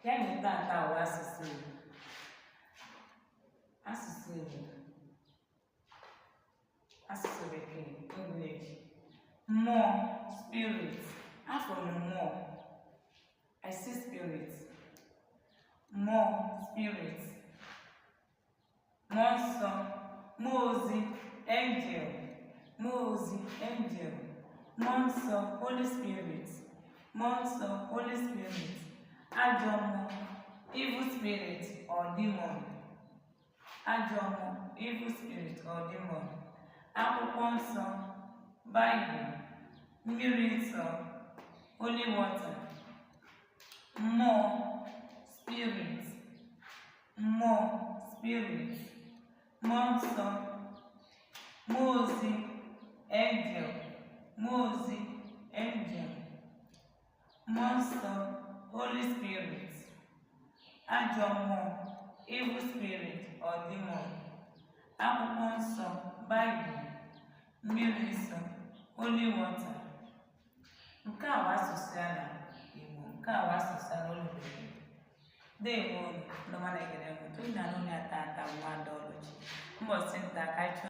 Ya na tata wụ asụsụ Igbo. Asụsụ Igbo. Asụsụ Bekee, English. Mmụọ, spirit. Afụrụ m mmụọ. I see spirit. Mmụọ, spirit. Mmụọ nsọ, mmụọ ozi, angel. Mmụọ ozi, angel. Mmụọ nsọ, Holy Spirit. Mmụọ nsọ, Holy Spirit. Ajọ mmụọ, evil spirit or demon. Ajọ mmụọ, evil spirit or demon. Akwụkwọ nsọ, Bible. Mmiri nsọ, holy water. Mmụọ, spirit. Mmụọ, spirit. Mmụọ nsọ, mmụọ ozi, angel. Mmụọ ozi, angel. Mmụọ nsọ, Holy Spirit. Ajọ mmụọ, evil spirit or demon. Akwụkwọ nsọ, Bible. Mmiri nsọ, holy water. Nke a bụ asụsụ ya na Igbo, nke a bụ asụsụ ya n'olu Bekee. Ndewo, ndị ọma na-egere m ntị. Unu na-anụ ya tata bụ Nwada Ọlụchi. Mbọsị nta ka anyị chọọ.